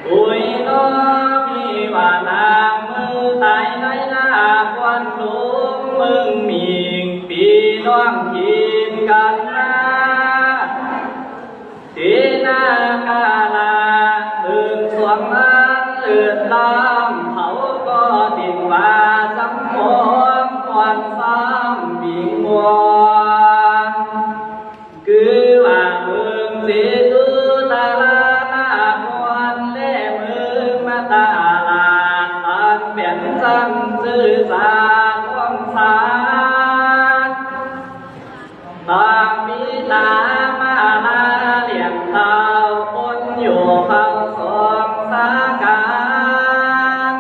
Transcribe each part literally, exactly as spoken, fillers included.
โอยน้อพี่ว่านางเมืองใต้ในนาควันหลวงเมืองหมิง พี่น้องกินกันมา ที่นาคาลาเมืองสวงอันเลิศล้ำ เขาก็ติ่งว่าสำพองควันซ้ำวิงวอน คือว่าเมืองศรีสุตรานครและเมืองมัตตาลา อันเป็นสันซื่อสาของสา ตามมีตามาลาเลี้ยงเต้าคนอยู่เฝ้าสองสาการ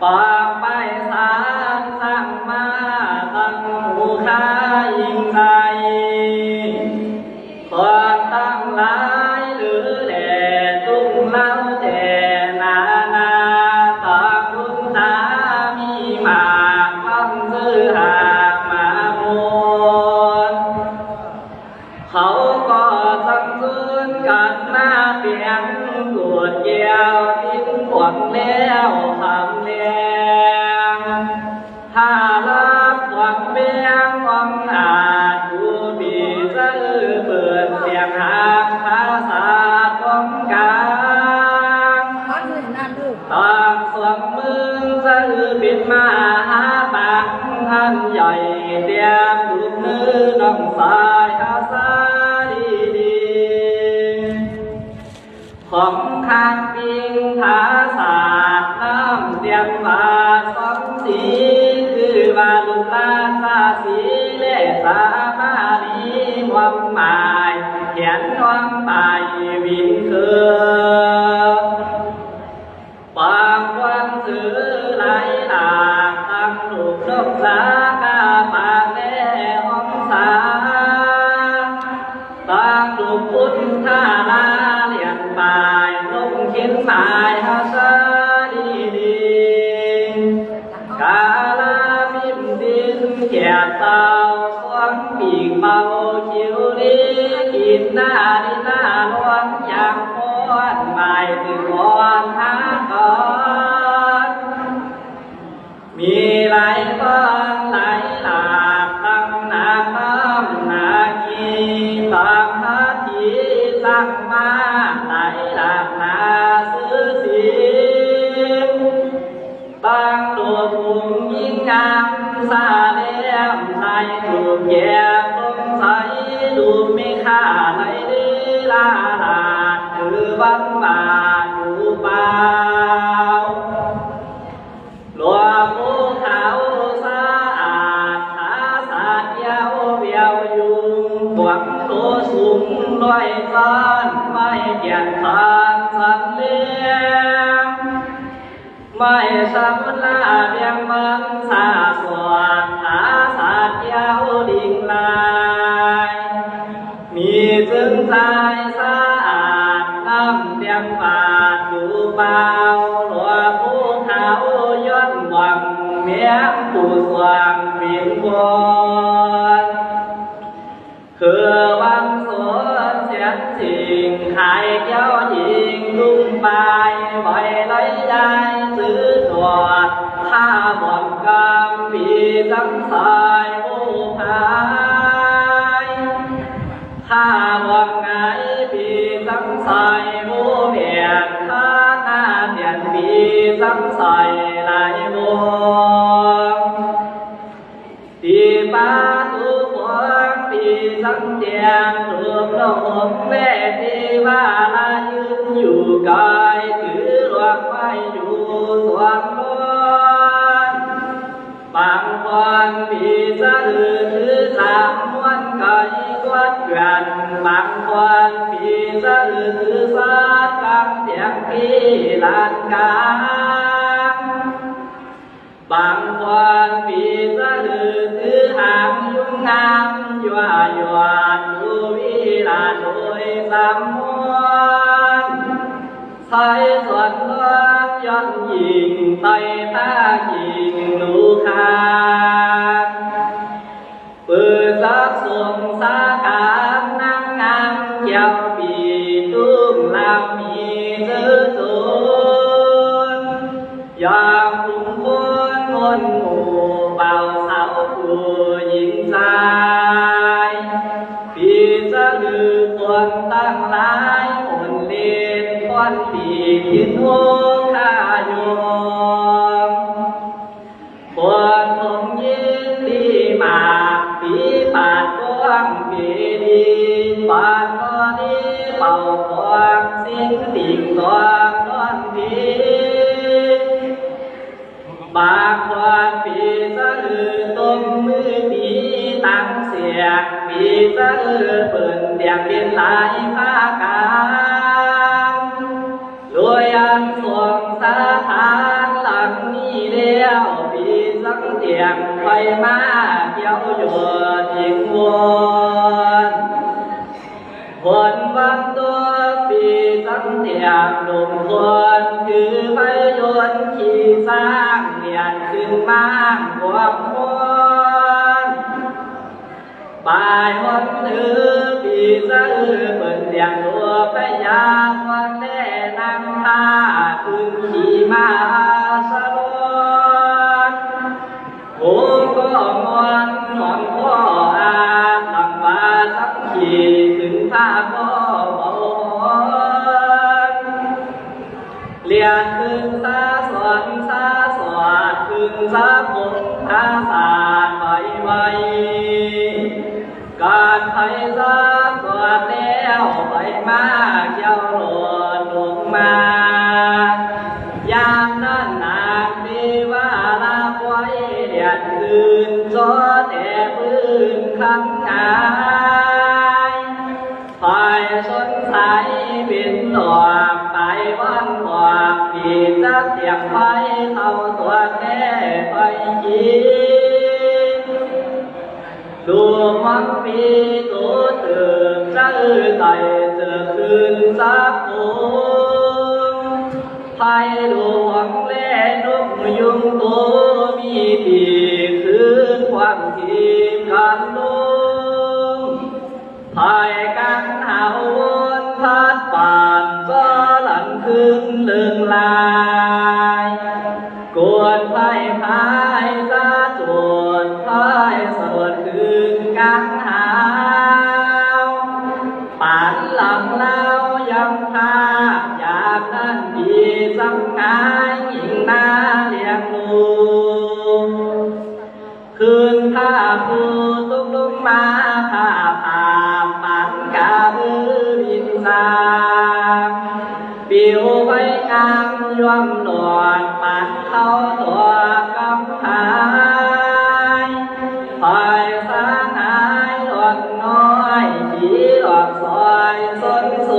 ปากไปสารสั่งมาตั้งหูข้ายิงใจ คนตั้งหลายหรือแหล่ตุ้งเล่าแต่นานา ตามลุงตามีหมากคำซื้อหากมามูล เขาก็สังสรรค์กันมาเปียงตรวจแก้วทิ้งขวังแล้วคำแลง ถ้ารับขวังแบงของอาจดูปีสะอื้อเปิดเสียงหางภาษาของกลาง ตางสวงเมืองสะอื้อปิดมาหาปางอันใหญ่ เตรียมถูกมือน้องสายอาสาดีดี ของข้างปิงผาสาดน้ำเตรียมว่าสองสี คือว่าลูกหลานสาสีและสามาลี ความหมายเขียนความหมายวินคือ ปางควันสือไหลหลาก ตั้งลูกนกสากาปากแลห้องสา ตั้งลูกพุทธาลาเลียนปาย นกเข็นหมายหาสาดีดี กาลาพิมพ์ดินเขียดเตา สวงปีกเบาคิวลี กินหน้าดินหน้าร้อน อย่างป้อนหมายถึงอ่อนหาก่อน มีหลายก้อนหลายหลาก ตั้งหนาน้ำหนากีตามหาทีสั่งมา หลายหลากหนาซื้อสิง ตั้งโดดหุงยิงงามสาแหลมใส ถูกแยกตรงใส ถูกไม่ฆ่าไหลลีลาลาด ถือวันว่าถูกเปล่า หลวงปู่ขาวสะอาด ผาสาดเยี่ยวเวียวยุง หวังโลสุมร้อยซ้อน ไม่เกียรติทานสันเลี้ยง ไม่สำลาเบียงมันสาสวด ผาสาดเยี่ยวลิงลาย มีซึ่งทรายสะอาด น้ำเตรียมบาดอยู่เปล่า หลวงปู่ขาวย้อนหวัง เมียงปู่สว่างวิงวอน คือวังสวนเสียงสิง ขายแก้วยิงลุ่มปาย ไหวไหลยายซื้อตรวจ ข้าบ่อนกำปีสังสายผู้พาย ข้าบ่อนไงปีสังสายผู้เบียด ข้าหน้าเตียนปีสังสายหลายวง ตีปาตูปองปีสังเตียนรูปโลกแม่ตีว่าลายืนอยู่กาย ถือหลวงไว้อยู่สวงบน บางคนปีสะอือถือสามม้วนไก่กวาดเกลื่อน บางคนปีสะอือถือซาดกลางเตียงปีลานกลาง บางคนปีสะอือถือหางยุงงาม ยั่วหยอดดูวิลาโดยสามมน ใส่ส่วนลดย่อนยิ่ง ใส่ผ้าขิงลูคา เปิดสักสงสาการนางงามแก้วปี ตุ้งลามีซื้อสู ยามฝูงคนมวลหมู่ บ่าวสาวผู้หญิงชาย ปี๋เจ้าหรือคนตังหลาย คนเล่นคนดี คิดฮู้ค่าโยม คนคงยินดีมาก ปี๋ปาดกว้างปี๋ดี ปาดก็ดี เป่าของสิ่งสิ่งของนอนดี บางคนปี๋สะอือตบมือดีตังเสียง ปี๋สะอือเปิ้นเตียงเล่นหลายภาคการ รวยอันสงสถานหลังนี้แล้ว ปี๋สังเตียงไปมาเที่ยวอยู่ทิ้งวน ฝนวันตกปี๋สังเตียงหนุ่มคน คือไฟยนต์ขี่ช้างเลียนขึ้นมาความคน ปายหนถือปี๋สะอือเปิ้นเตียงตัวไปยามวันแลนำพาขึ้นขี่ม้าสลอน โอ้ก็ม่วนหนองก็อาบ หลังว่าสังขีขึ้นผ้าก็เบาหอน เลียนขึ้นสาสอนสาสอด ขึ้นสาผมสาสาดไปไว การไผสาสอดแล้วไปมาเขียวโลดลงมา ยามนั้นนางเทวาลาปล่อยเลียนขึ้น จอแต่พื้นคันหงาย ไผสนใสเป็นดอก ไปวันออกปี๋จะเตียงไผเข้าตัวแน่ไปกิน ดูมังปี๋ตัวเติม จะเอื้อไต่เติมขึ้นสักองค์ ไผหลวงและนกยุงตัวมีปีก คือความทีมกันลง ไผกังหาววนพัดป่าน ก็หลั่นขึ้นเลิงลาย กวนไผพายสะจวด ไผสะดวดขึ้นกังหาว ปานหลังลาวยังพา อยากนั้นดีสังหายหญิงนาเลี้ยงลูก คืนพาผู้ตกลงมา พาผ่าปันกาบือบินสาง ปิวไปงามย่อมหลอด ปันเข้าตัวกำพาย ไผสางหายหลอดน้อย ขี่หลอดซอยสนส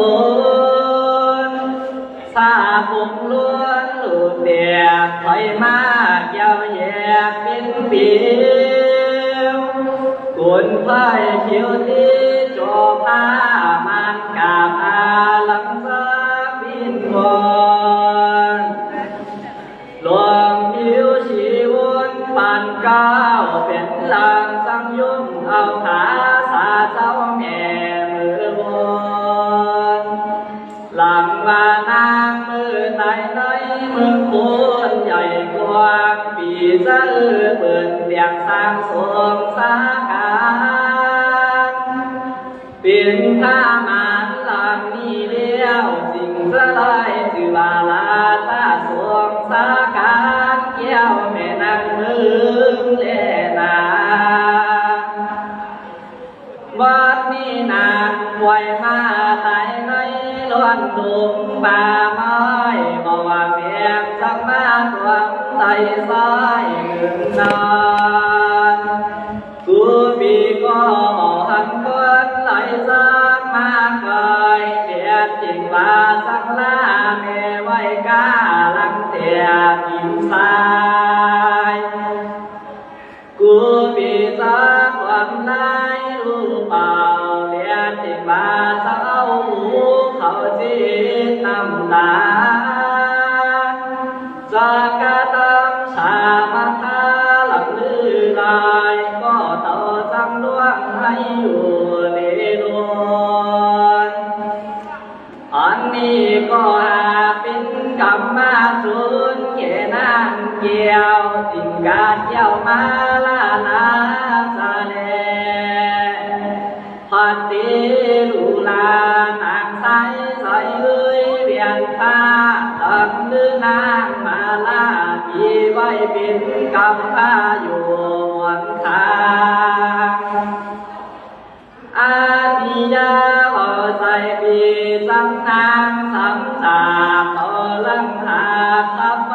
น ซาผมล้วนหลุดแดด ถอยมาเกี่ยวแยกเป็นเปียว กุนไพรเขียวที่จอผ้า มันกาพาหลังซาบินก่อน หลวงผิวชีวนปานเกล้า เป็นหลังสังยมเอาผาสาเจ้าแม่มือวน หลังว่านางมือตายในเมืองโคนใหญ่กว้าง ปี๋จะเอื้อเปิ้นเตียงสร้างสวงสาการ เป็นพระมารหลังนี้แล้ว จึงจะได้ชื่อว่าราชาสวงสาการ แก้วแม่นางเมืองแลนา บัดนี้นางป่วยมาตายในล้วนดงป่าไม้ บ่ว่าแมงสังมาตวงไตซ้ายเงินนาน กูปี๋ก็บ่หันคนไหลสังมาไกล แดดจึงว่าสังลาแม่ไว้กาลังแต่กินสาย กูปี๋สาความลายรู้เปล่า แดดจึงว่าสังเอาหูเขาจีดน้ำตา จากกะตามสามัคคาหลังลือลาย ก็เต่าสังดวงให้อยู่ในดวง อันนี้ก็หากเป็นกรรมมาสุน นางแก้ว ติ่งกาดแก้วมาลานาซะแล พัดเตลูลานางใสใสเอ้ย เวียนฟ้า ตำลือนางมาลา ที่ไว้เป็นกำพร้าอยู่หนทาง อาติยาบ่ใส่ปีสำนางสำสา ต่อลังหาทับไป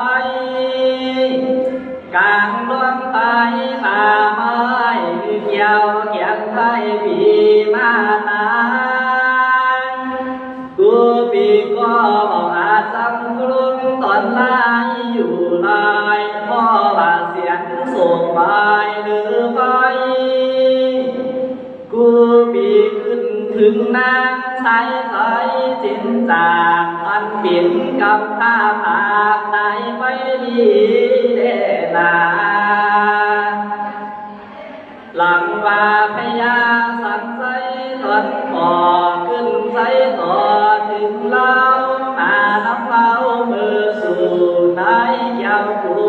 กลางดวงไฟป่าไม้ เกี่ยวเขียนไทยปีมาตาย กูปีก็บ่อาจจำกรุงตอนลายอยู่ลาย เพราะว่าเสียงโศกวายหรือไฟ กูปีขึ้นถึงนางใสใสจินจาง อันเปรียบกับผ้าผาดตายไปดีแลนา หลังว่าพญาสันไสตอนก่อขึ้นไสต่อถึงเล้า มาลำเล้าเมื่อสู่นายแก้วผู้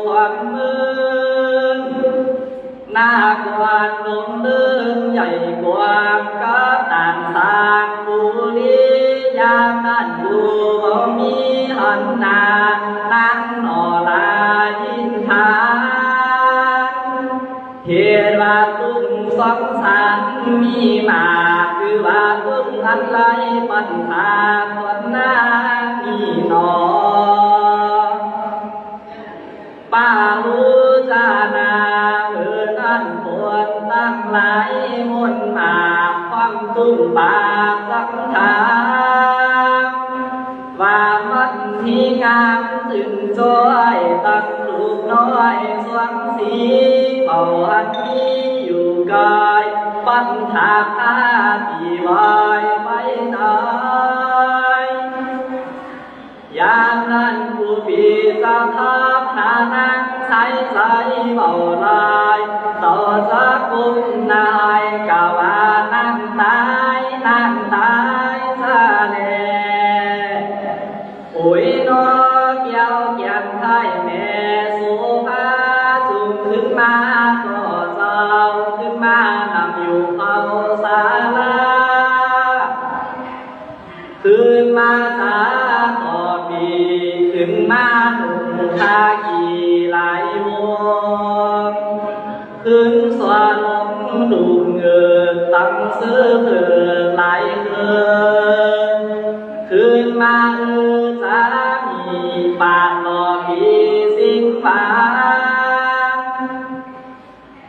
ควันเมือง หน้ากว้างลมเลื่อนใหญ่กว้างก็ต่างสร้างบุรี ยามนั้นอยู่บ่มีหันหน้า นางหน่อลายินทาน เหตุว่าตุ้งสองสารมีมาก คือว่าตุ้งอันไรปัญหาคนหน้ามีหนอ ปาลูจานา เมื่อนั้นคนตั้งหลายมนต์มาก ความตุ้งปากสังขาร ว่ามันมีงามจึงจ้อย ตั้งลูกน้อยสวงสี เขาอันมีอยู่กาย ปันถากตาที่วายไปไหน ยามนั้นผู้ปีสถาปนานางใสใสเบาลาย ต่อสกุลนายกะว่านางตาย นางตายซะแล โอ้ยนอแก้วแก่นไทยแม่โสภา จุ่มขึ้นมาต่อเจ้า ขึ้นมานำอยู่เฝ้าศาลา ขึ้นมาสาต่อปี ขึ้นมานุ่งผ้ากี่หลายวง ขึ้นสวรรค์ลงดูเงิน ตั้งซื้อเพิ่มหลายเพิ่ม ขึ้นมาเออสามี ปาดต่อปีสิงหวา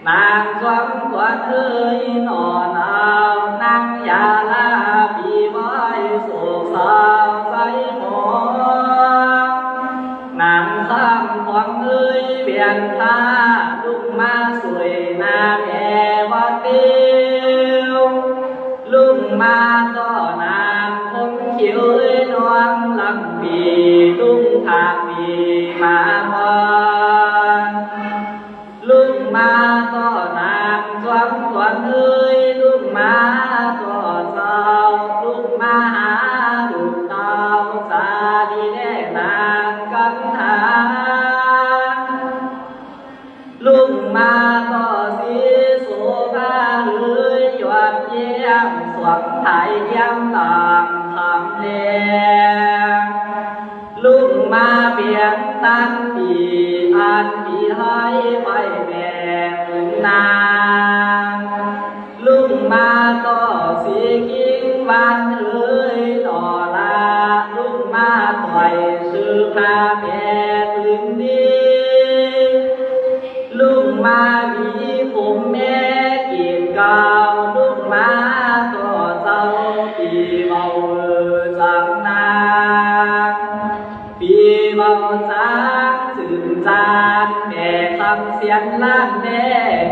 นางสวงขวัญเอ้ยหน่อหนาวนางยาลาปีไว้โศกเศร้าใสหมอง นางสามขวัญเอ้ยเวียนฟ้า ลุกมาสวยหน้าแม่วัดเดียว ลุกมาต่อนางคงเขียวเอ้ยน้องลำปี ลุกทางปีมาก่อน ลุกมาต่อนางสวงขวัญเอ้ย ลุกมาต่อเจ้า ลุกมาหาลูกเต้า สาลีแลนางกันทา ลุกมาต่อสีโสภาเอ้ย ยอดเยี่ยมสวงไทยเยี่ยมต่างคำแลง ลุกมาเปลี่ยนตั้งปีอันปีให้ไปแม่นนาง ลุกมาต่อสีกิ่งวันเอ้ยหน่อลา ลุกมาต่อยซื้อผ้าแม่พื้นดี ลุกมาหวีผมแม่กีดกาว ลุกมาต่อเจ้าปีเบาเออสังนาง ปีเบาสางสืบจานแม่คำเสียงล้านแม่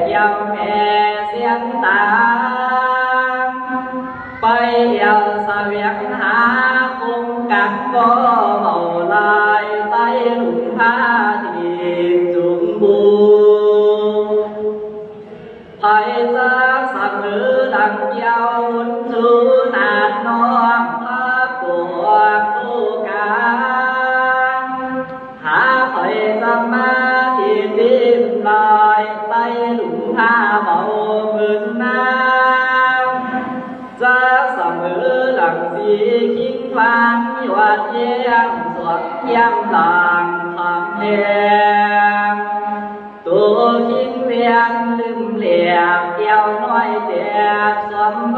เกี่ยวแม่เสียงตาง ไปเอวเสวียงหาคงกังบ่เบาลาย ไต้ลุงพาที่จุงบู ไผจักเสมอดังเกี่ยวบุญชูนาดน้องพระโกศโลกา หาไผ ลายใต้หลุมผ้าเบาเหมือนน้ำ จะเสมอหลังสีคิงวาง ยอดเยี่ยมสวงเยี่ยมหลังคำแพง ตัวคิงเวียนลืมแหลก แก้วน้อยแตกสวมพ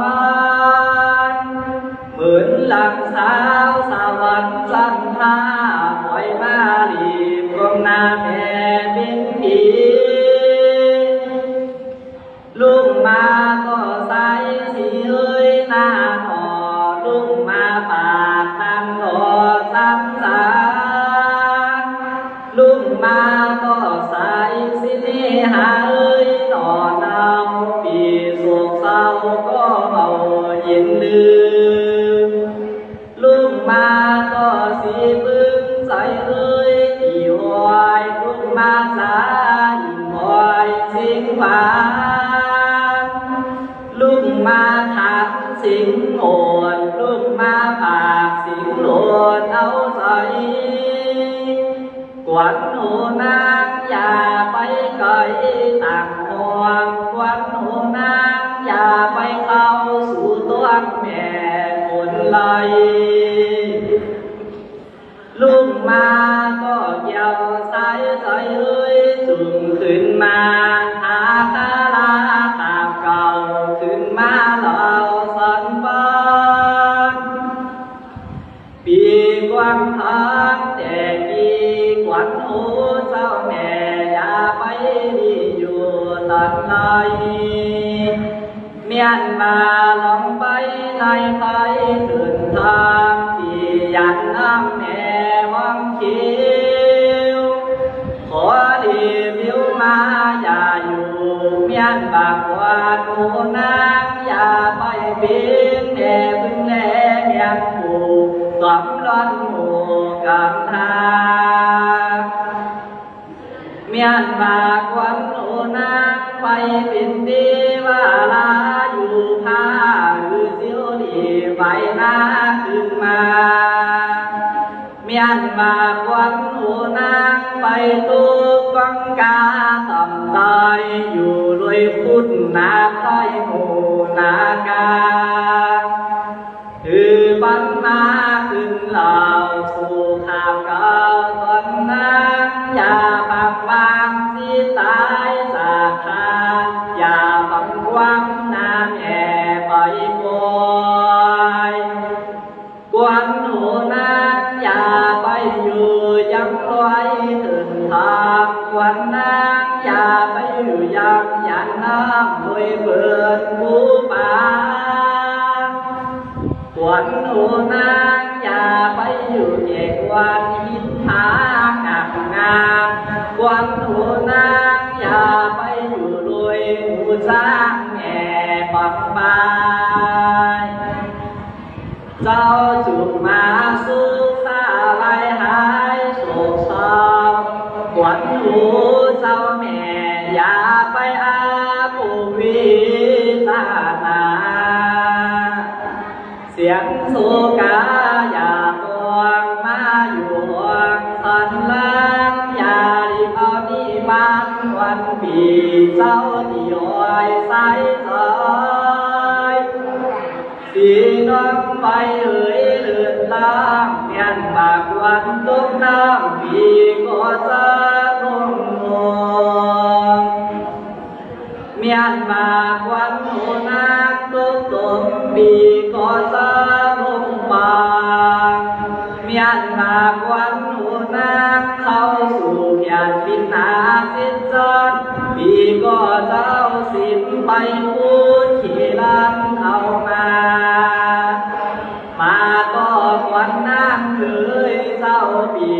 ร เหมือนหลังสาวสวรรค์จันทรา ปล่อยมาลีบกลมหน้าแม่เป็นผี ลุงมาก็ใสสีเอ้ยหน้าหน่อ ลุงมาปากตันหน่อซ้ำสา ลุงมาก็ใสสิเนหาเอ้ยหน่อเนา ปีโศกเศร้าก็เบาเย็นลืม ลุงมาก็สีบึ้งใสเอ้ยอีอ้อย ลุงมาสาอิงอ้อยสิงหวาน ลุงมาขันสิงโหด ลุงมาปากสิงโหลดเอาใส ขวัญหูนางอย่าไปไกลต่างห่วง ขวัญหูนางอย่าไปเข้าสู่ต้วงแม่ฝนไหล ลุงมาก็เกี่ยวสายสายเอ้ย จุ่มขึ้นมา หาคาลาตามเก่า ขึ้นมาเล่าสันปาน ปีกว้างทางแต่กี่ ขวัญหูเจ้าแม่อย่าไปดีอยู่ตันไหน เมียนมาลองไปในไพตื่นทาง ที่ยันน้ำแม่วังคิว ขอรีวิวมาอย่าอยู่ เมียนบากวาดหมู่นาง อย่าไปเปลี่ยนแม่บึงแลเมียนผู้ สำรอนหมู่กำทา เมียนบากวันหมู่นาง ไปเป็นเทวาลาอยู่ผ้า หรือเสียวหลีไปหน้าขึ้นมา เมียนบากวันหมู่นาง ไปตุกกังกาต่ำตาย อยู่โดยคุณนาคอยหมู่นากา ถือปันมาขึ้นเหล่าสู่ข้าเก่าตนนาง อย่าปักปามสิตายจากข้า อย่าปังความน้ำแห่ไปปล่อย ขวัญหมู่นางอย่าไปอยู่ยังลอยเถินทาง ขวัญนางอย่าไปอยู่ยังหยาดน้ำโดยเปิดภูผา ขวัญหมู่นางอย่าไปอยู่แก่ขวัญหินผาหนักหนา ขวัญหมู่นางอย่าไปอยู่โดยหมู่ช้างแห่ปังปาย เจ้าจุกมาสุขสาลายหายโศกเศร้า ขวัญหมู่เจ้าแม่อย่าไปอาภูวิตานา เสียงโศกาอย่าตวงมาอยู่ห่วงสันหลัง อย่ารีบเอานี่บ้านวันปีเจ้าที่อ้อยใสสอย สีน้องไปเอ่ยเลือดล้าง เมียนบากวันตกน้ำปีก็จะลงลง เมียนบากวันหมู่นางตกตมปีก็จะลงบาง เมียนบากวันหมู่นางเข้าสู่แผ่นดินหาสินจร ปีก็เจ้าสินไปพูดขี่ลันเอามา มาก็ขวัญนางเอ๋ยเจ้าปี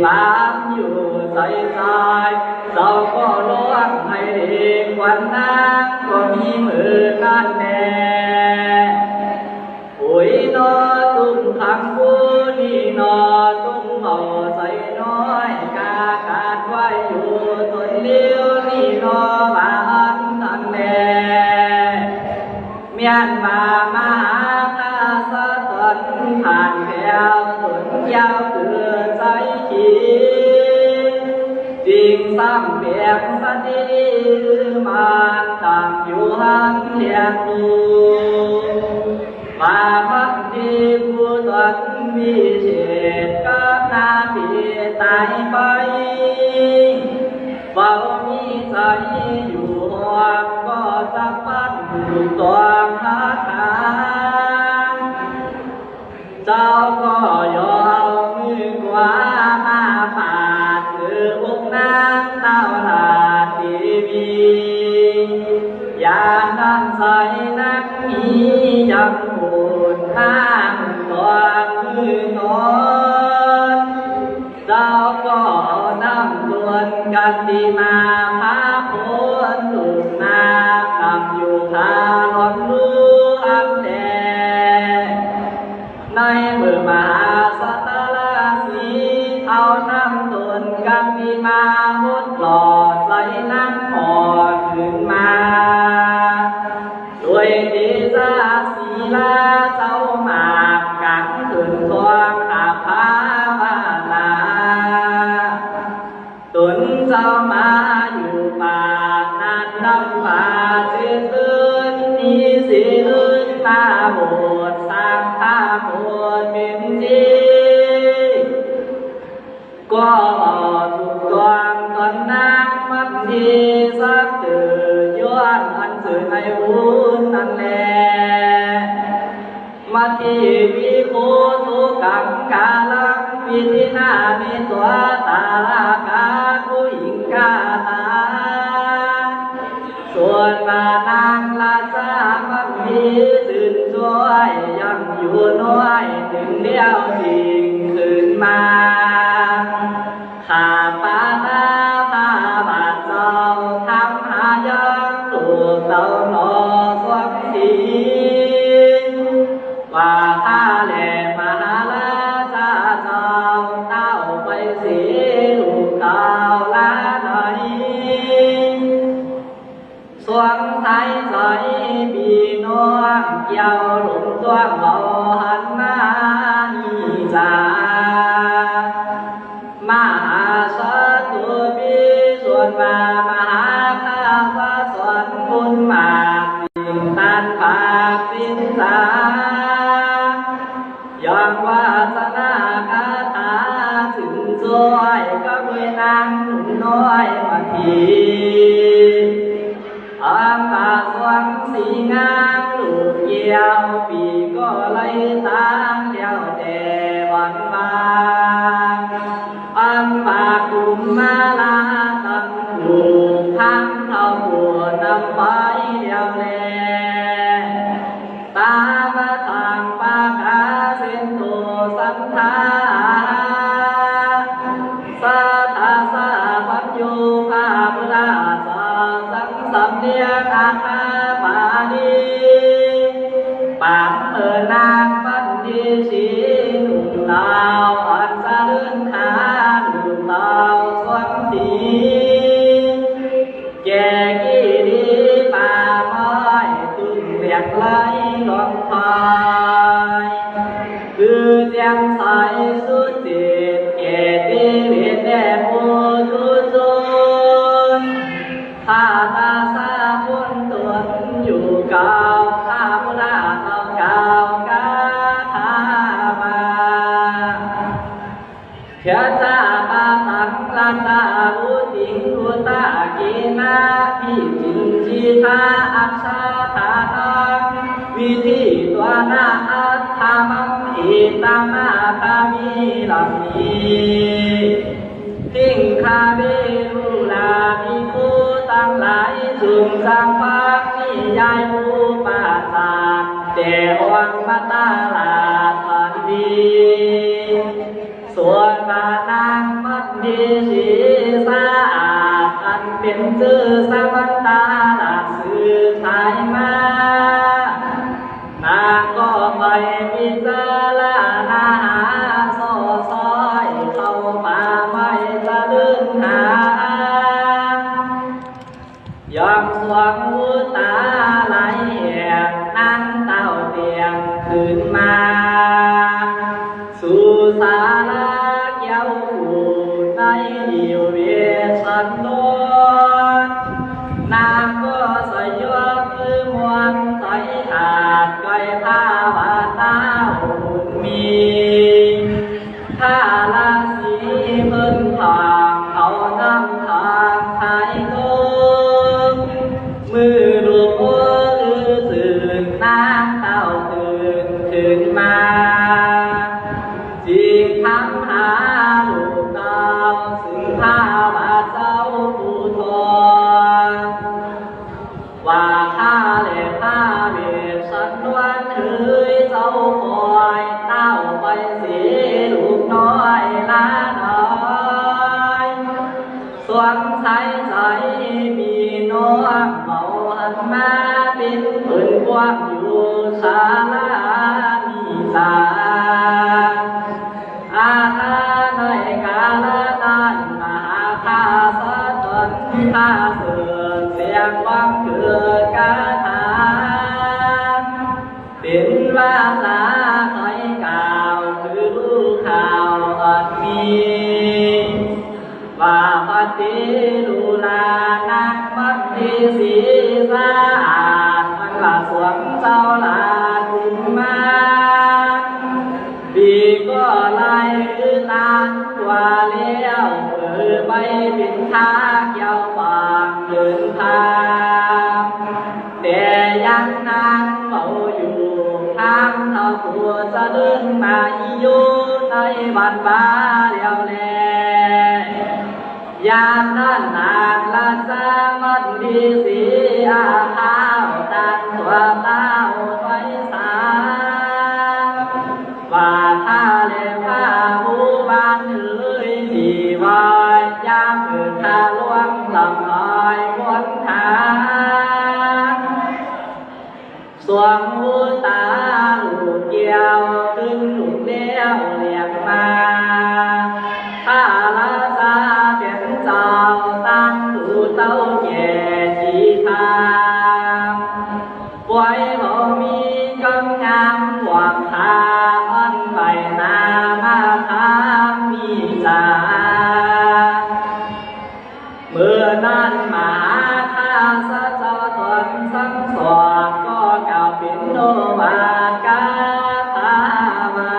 หลานอยู่ใสใส เจ้าก็ร้องให้เด็กขวัญนางก็มีมือกันแน่ โอ้ยนอตุ้มขังผู้นี่นอตุ้มเอาใส่น้อยกาขาดไว้อยู่ตนเดียวนี่นอบ้านนั่นแน่ เมียนมามาหาข้าสะตนผ่านแถวตนยาวเกิดใสขี สิ่งสามแปลงสติมันตั้งอยู่หันแลดู ว่ามันดีผู้ตนวิเศษกับหน้าที่ตายไป เฝ้ามีใจอยู่ห้องก็จะปันถูกต้องหาทาง เจ้าก็ยอมมือขวามาปาดเธอองค์นางเต้าราชเทวี ยามนั้นใสนักมียังโหดห้ามตอนมือตอน เจ้าก็เอาน้ำตนกันติมาพาพ้นทุกข์นาคำอยู่พาหลอนรู้อันแล ในเมื่อมหาสัตตราสีเอาน้ำตนกันติมาหดหลอดใส่น้ำหอดขึ้นมา ด้วยเดชะศิลาเจ้ามากกังขึ้นทวงหาภาวนา ตนเจ้ามาอยู่ป่านั้นดำป่าเสียตื่นมีสีอื่นมาโบสถ์สร้างพระโบสถ์เป็นจริง ก็ถูกต้องตอนนางมัดทีสักเถิดย้อนอันเสริญในบุญนั่นแล มัดทีวิโคทุกังกาลังวิธินามิตัวตาลากาผู้หญิงกาตา ส่วนมานางราชามัมพีตื่นช่วยยังอยู่น้อยถึงเลี้ยวสิ่งคืนมา ข้าปานาพระบาทเจ้าทำหายังถูกเต้าหนอสวมศีล ว่าข้าแลมหาราชาเจ้าเต้าไปเสียลูกเต้าละหน่อย สวงสายใสพี่น้องเกี่ยวหลงจ้วงเบาหันมานี่จ้า มหาสัตว์ปีส่วนมามหาข้าพระสอนบุญมากสิ่งตันปากสินสา อย่างวาสนาคาถาถึงช่วยก็ด้วยนางหนุ่มน้อยมาที อันว่าสวงสีงามลูกเกี่ยวปีก็ไล่ตามแล้วแต่วันวาน อันว่ากุมมาลาตังผูกพังเท่าปวดนำไปแล้วแล ตามะทังปะกาสินตุสันทา สัทธาสะปัญญูพระพุทธเจ้าสังสำเนียงอาคาปานี ปางเมืองนางปันดีสีหนุ่มลาวอันสะเลื่อนขาหนุ่มลาวสวงสี แก่กิริป่าไม้ตุ้มเรียกไหลลงคอย คือแจ่มใสสุดจิตแก่ชีวิตแด่ปุถุชน ข้าตาสาคนตนอยู่เก่า ข้าพุทธเจ้ากล่าวคาถามา เถระปะตังราชาอุติงอุตตะเกนะวิจินจิทาอัชชาทานัง วิธิตวานะอัตถะมังอิตามาคามิลัมมิ ทิงคาเวรุลาภิกขุตังหลาย จุ่งสังฟังนิยายอุปาทาน แต่องค์มัตตราชอันดี ส่วนพระนางมัดดีสีสะอาด อันเป็นชื่อสมันตาราชสืบสายมา นางก็ไปพิจารณาหาซ่อซอยเข้าป่าไม้สะลึงหา ย่อมสวงอุตตาไหลแห่งนั้นเต้าเตียงขึ้นมา สู่ศาลาเขียวผูในนิเวศ ลาสีเพิ่นผ่างเอาน้ำทางไทยโต มือลูกโอ้ลือตื่นนางเต้าตื่นขึ้นมา จึงถามหาลูกเต้า ซึ่งพระบาทเจ้าผู้ทอ ว่าข้าและพระเวสสันดรเฮยเจ้าคอยเต้าไปเสียลูกน้อยหลานน้อย สวงใสใจพี่น้องเมาหันมาเป็นเพิ่นกว้างอยู่ศาลามีสา อาตาในกาลนั้นมหาข้าสะตนข้าเสิร์ชเสียงหวังเกิดกาถา เป็นวาจาคอยกล่าวคือรู้ข่าวอันมี ว่าปฏิรูลานักมัตติสีสะอาด มันว่าสวงเจ้าลาดกุมมาร ปีก็ไล่คือตานกว่าแล้ว เออไปเป็นทาเกี่ยวปากเดินทาง แต่ยังนางเบาอยู่ ทางเท่าตัวจะเดินมาอยู่ในบ้านบ้าแล้วแล ยามนั้นนางราชามันดีสีอาข้าวตังตัวเต้าไว้สา ว่าข้าและพระผู้บ้านเอ๋ย ที่ว่ายามเกิดข้าหลวงลำลอยมนต์หา สวงหูตาลูกแก้วขึ้นลูกแล้วเรียกมา พระราชาเป็นเจ้าตั้งผู้เต้าแก่ที่ทาง ปล่อยบ่มีกำงามหวังคาอันไปนามาทางมีจา เมื่อนั้นมหาข้าสะเจ้าตนสังสอนก็กล่าวเป็นโอวาทคาถาว่า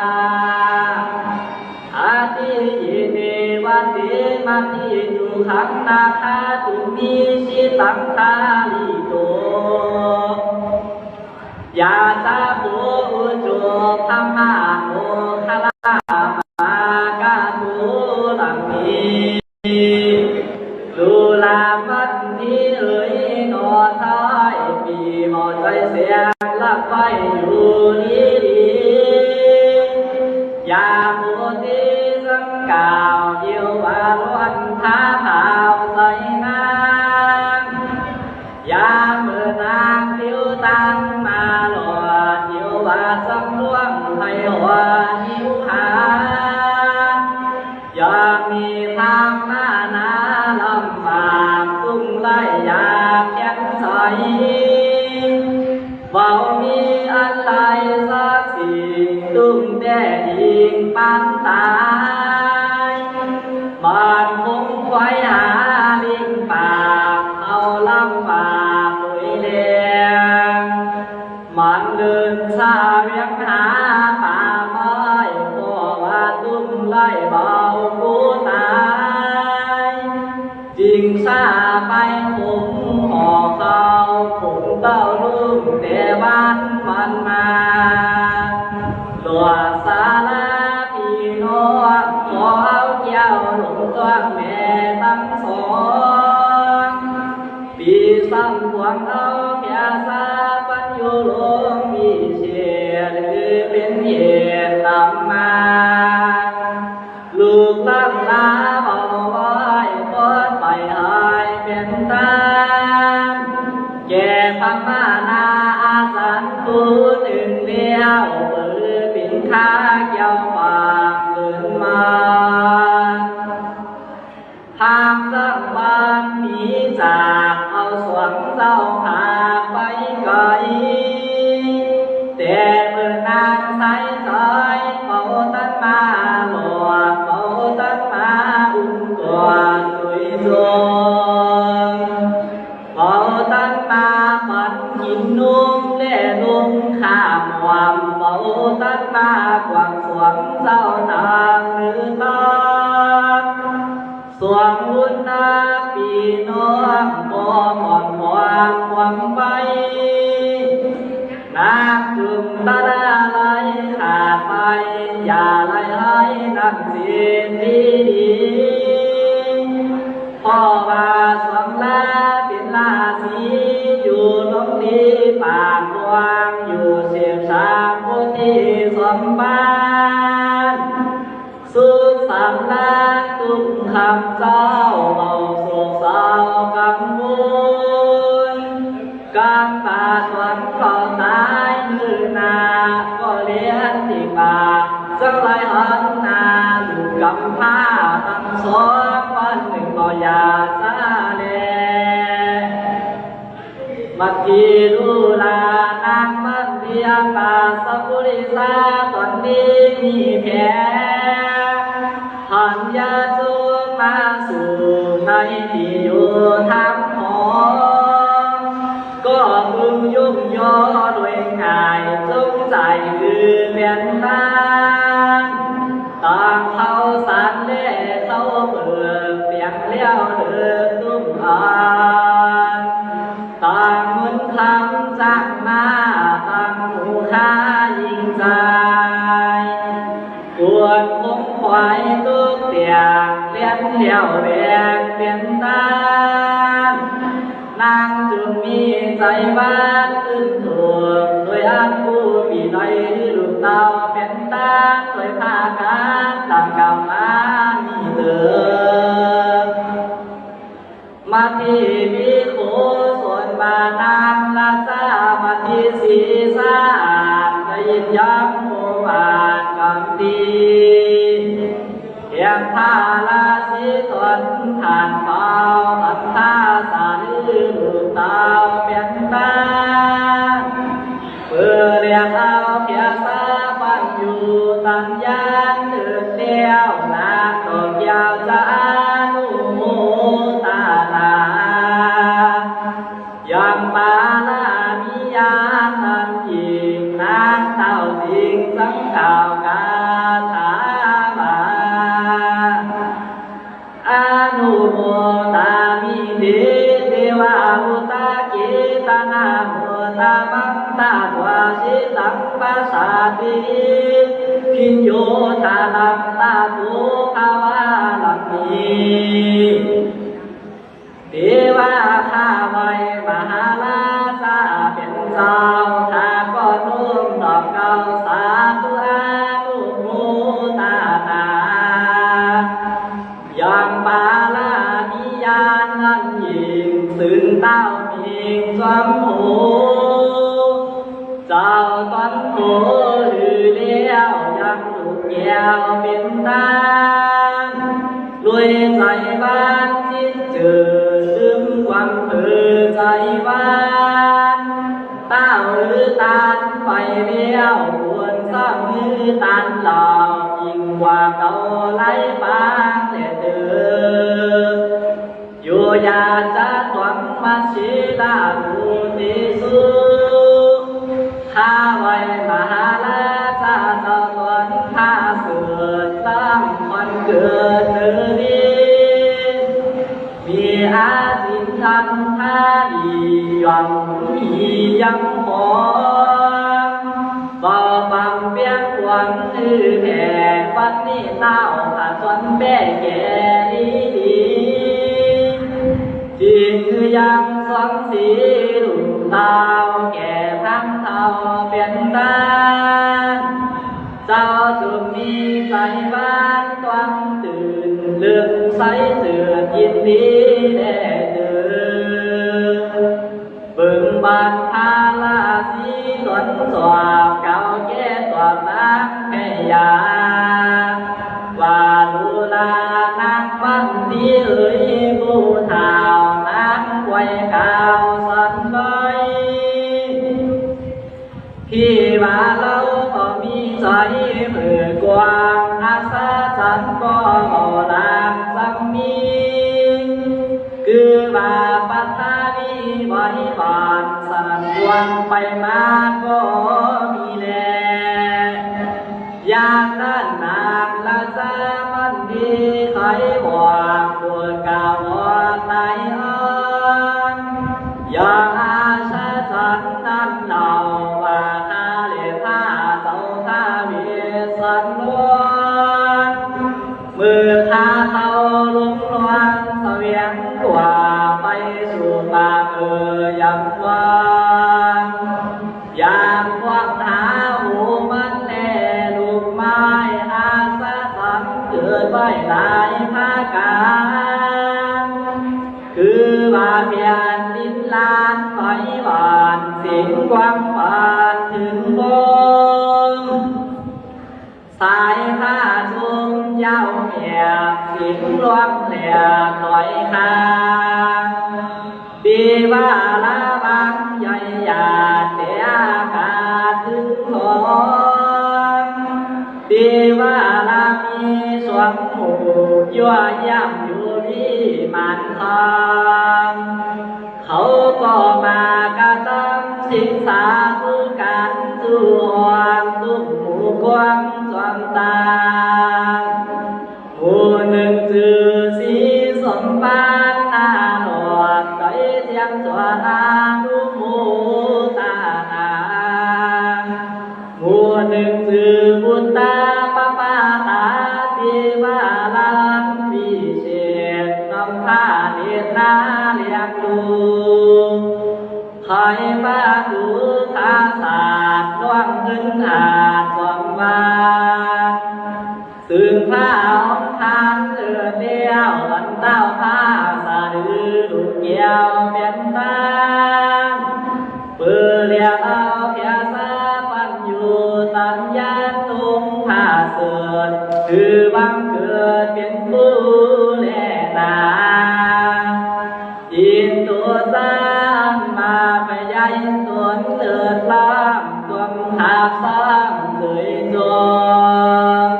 อาทิเยเนวะเตมะติสุขังนาคาตุมหิสิตังทาริโต ยาตาโภอุจุธัมมาโมคคัลลามากาตุลังมิ ดูรามันทีเอ๋ยหนอไท้ายปีหมอใจเสียงรับไว้อยู่ดีๆ ยาโมติสังกล่าวเดียวว่าล้วนท้าพาวใจนาง ยามเมื่อนางผิวตังมาหลอด ผิวว่าสำรวมไพวานิวหา ยอมมีทางมานาลำบากตุ้มไร้อยากแค้นใจ เว้ามีอันใดสักสิ่งตุ้มแต่อิงปานตาย มันคงไขว่หาลิงปากเอาลำบากลุยแลง มันเดินสาเวียงหาป่าไม้ เพราะว่าตุ้มไร้เบาผู้ตาย จึงสาไปผมห่อเขาผมเต้าลูกแต่วันมันมา หลวงสาลาพี่น้องขอเอาแก้วหลวงต้อนแม่ทั้งสอง ปีซ้ำขวางเอาแก่ซาปัญญูลงมีเสียหรือเป็นเหตุนำมา ลูกหลานลาเอาไว้ปลอดภัยหายเป็นทาง แก่พม่านาอาสันผู้หนึ่งแล้ว เปิดปิ่นข้าเกี่ยวปากเดินมา หากสักวันหนีจากเอาสวงเจ้าหากไปไกล แต่เมื่อนางใสใสเป่าตันมาหลอด เป่าตันมาอุ่นกอดโดยทรง เป่าตันมาปันกินนมและนมข้ามหวาม เป่าตันมากวางสวงเจ้าทางหรือ สวงบุญนาพี่น้องก็อ่อนหวานหวังไป นักจุ่มตะลาไหลขาดไป อย่าไหลให้นักเศรษฐีดี เพราะว่าสวงลาเป็นราศี อยู่ตรงนี้ปากกว้าง อยู่สิบสามพุทธิสมบัติ สุขสำราญทุกค่ำเช้า เบาโศกเศร้ากังวล กำบาดสอนก็ตาย มื้อหน้าก็เรียนที่ป่า สักหลายหนหน้า ลูกกำพร้าทั้งสอง วันหนึ่งก็อย่าช้าแล มัทธิลุลานางมันเทียปาสปุริสา ตนนี้มีแผล หันยาสูบมาสู่ในที่อยู่ทางหอ ก็พึงยุ่งยอโดยง่าย จงใจคือเป็นทาน ต่างเข้าสารและเข้าเปลือก เปียงแล้วเดินตุ้มอ่าน ต่างมนต์คำสร้างมา ต่างหมู่ข้ายิงใจ ควรคงควายตกเตียง เลี้ยงแล้วแบกเป็นต้าน นางจึงมีใจหวานขึ้นถูก โดยอันผู้มีน้อยลูกเต้าเป็นต้าน โดยพากันดังกล่าวมานี้เถิด มัทธิวิโคสนมานางราชามัทธิสีสาร ได้ยินยามโอวาทคำดี เพียงพระราศีตนทานเฝ้า อันพาสาลือลูกเต้าเป็นต้าน เพื่อเรียกเอาเพียสาปัญญูตัญญาเถิดเที่ยว นักท่องเที่ยวจะอนุโมทนา ยังปารามีญาณอันยิ่ง นักเต้าสิ่งสังกล่าวคาถาว่า อนุโมทามิ เต เตวา พุทธา เก ตะนะ โมทะมัง ตะ วาสิตัง ปัสสาติ ภิญโญ ทานัง ตะ สุขะวาลัมมี เตวา ข้าไหว้มหาราชาเป็นเจ้า ข้าก็น้อมดอกเกล้าสาธุอนุโมทนา ยังปารามีญาณอันยิ่ง ซึ่งเต้ามิงสมโภช เจ้าตนโตหื้อแล้วยังลูกแก้วเป็นต้าน รวยใจหวานจิตเจิด ลืมความเผลอใจหวาน เต้าหื้อตานไปแล้ว ควรซ้ำหื้อตานเหล่า ยิ่งกว่าเก่าหลายปางแลเถิด โยยาจะตวัง มัชฌิลาภูติสุ ข้าไหว้มหาราชาเจ้าตน ข้าเสิดตั้งคนเกิดเถิด มีอาสินธรรมท่าดี ย่อมมียังพอ เบาบางเปียงหวังคือแผ่ วันนี้เต้าผจญแป้แก่ดีดี จึงยังสองสีลูกเต้า แก่ทั้งเฒ่าเป็นต้าน เจ้าจงมีใจหวานตวังตื่น เลื่อมใสเถิดยินดีแลเถิด เบิ่งบานพระราศีตนสอบ เก่าแก่ตอบนางแม่ยา ว่าดูลานางมันทีเอ๋ย ผู้เฒ่านางไว้กล่าวสันไว้ พี่ว่าเราก็มีใจเปิดกว้าง อาสาสันก็เอาหลางสังมี คือว่าปัทภีไว้บานสนั่นควรไปมาก็มีแล อย่างนั้นนางราชามันทีไขว่า ข้าเขาหลงลวงเสวียงกว่าไปสู่ป่าเอ่อยามว่าง ยามว่างหาหมู่มันแลลูกไม้อาสาสมัครเกิดไว้หลายประการ คือว่าแผ่นดินล้านไหวหวั่น เสียงกวางหวานถึงลม สายฟ้าทรงยาวแหบ เสียงร้องแหลบลอยคาง เทวาละวังใหญ่หยาด แต่อากาศถึงทอง เทวาละมีสวงหมู่ ยั่วเยี่ยมอยู่วิมานทอง เขาก็มากระทำสิงสาธุการสู่ห้องตุ้มหมู่กวางสวงตา หมู่หนึ่งชื่อสีสมบัตินาหลอด ใสเสียงสวดอนุโมทนา หมู่หนึ่งชื่อบุตตาปปาตา เทวาลันพิเศษ นำพาเดชนาเลี้ยงดู ไขประตูทาสาดล่วงขึ้นหาดสองวา ซึ่งพระองค์ท่านเกิดแล้ว อันเต้าพระสะดือลูกแก้วเป็นต้าน เปิดแล้วเอาเพียสาปัญญูตัญญาตรงพระเสริฐ คือบังเกิดเป็นผู้แลนา อินโตสาอันมาพยาอินตนเลิศล้ำ ความหาบซ้ำเสยจง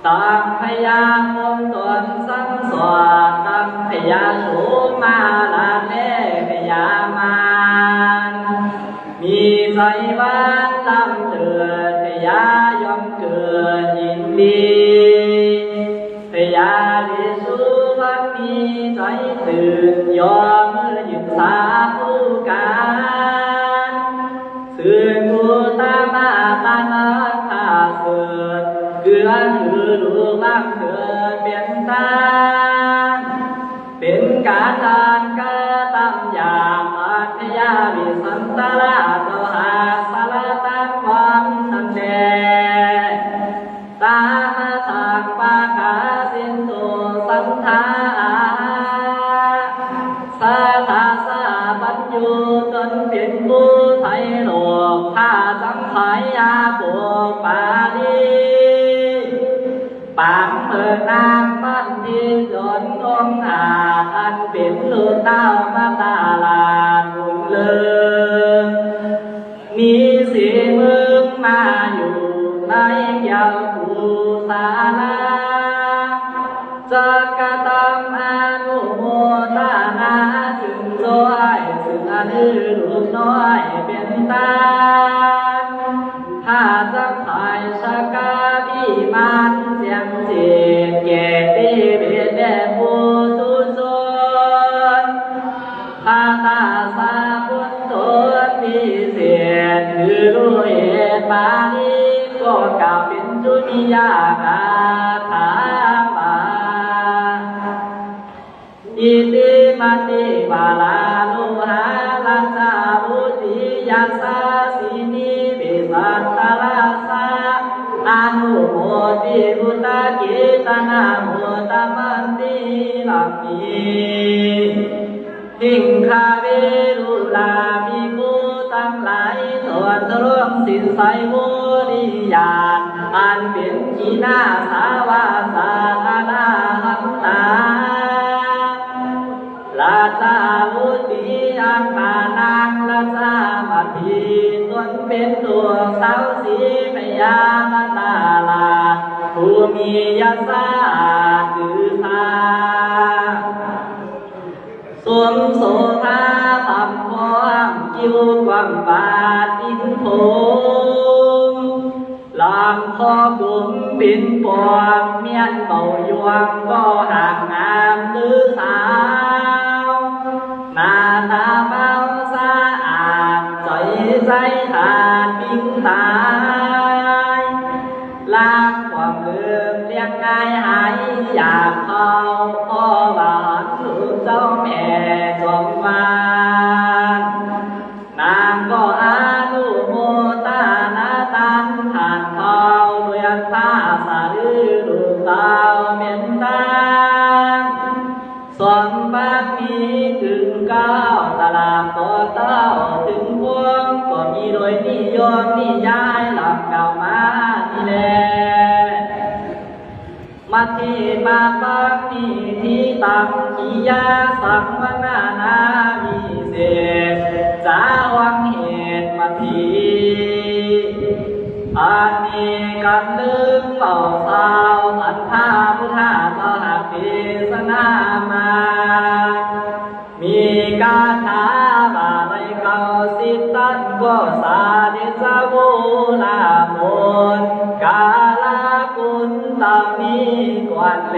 ตังพญาคมตนสังสอด ตังพญาโสมาราชและพญามาร มีใจหวานล้ำเลิศ พญายอมเกิดยินดี พญาวิสุวรรณมีใจตื่น ยอมมือหยิบสาธุการ ซึ่งอุตตมะตานาคาเสริฐ คืออันคือลูกบังเกิดเป็นต้าน เป็นการอันกระทำอย่างอัจฉริยะวิสันตราชเจ้าหาสารตังวันนั้นแล ตามะสังปะกาสินโตสันทา สัทธาสาปัญญูตนเป็นผู้ไถ่โลก พระสังขยาปกปาลี ปางเมืองนางมันทิพย์ยนต์องค์อาจ อันเป็นลูกเต้ามาตาลาดบุญเลิศ มีสีเมืองมาอยู่ในแก้วภูสาลา จักกระทำอนุโมทนา ซึ่งจ้อยซึ่งอันหื้อลูกน้อยเป็นต้าน ถ้าจะถ่ายสกาพิมานเสียงเสียงแก่ที่เบียดแด่ผู้ทุชน พระตาสาบุญโตพิเศษ คือรู้เหตุปาลี ก็กล่าวเป็นจุติยคาถาว่า อิติมะติวาลาโลหะรัสสะวุติยัสสะสินิวิสัตตะรัสสะ อนุโมทิพุทธะเกตนะโมตะมันติรัมมี หิงคาเวรุลาภิกขุตังหลาย ตรวจตรองศีลใสบริยาน อันเป็นขีณาสาวาสาอรหันตา ราชาวุฒิอังคานังราชามัตถี ตนเป็นตัวสาวสีพญามาตาลา ผู้มียศาถือสา สมโสภาพำพร้อม คิ้วกว้างบาดอินพรหม ลำคอกลมเป็นปอม เมียนเบายวงก็หากงามหรือสาว หน้าตาเบาสะอาด ใสใสขาดปิ้งตาย ล้างความเลิมเลี้ยงง่ายหาย อยากเข้าเพราะว่าลูกเจ้าแม่จอมวาน นางก็อนุโมทนาตามท่านเฒ่า ด้วยอัตถาสะดือลูกสาวเป็นต้าน สมบัติมีถึงเก้า ตลาดต่อเต้าถึงพวง ก็มีโดยนิยมนิยายหลังกล่าวมานี่แล มัชฌิมาปามีที่ตั้งกิยาสังวนานาวิเศษ จาวังเหตุมัชฌี อันนี้กันลืมเล่าสาว อันพระพุทธเจ้าหากเทศนามา มีคาถาว่าได้เก้าสิบท่าน ก็สาเดชะบูรณาผล กาลคุณเท่านี้ก่อนแล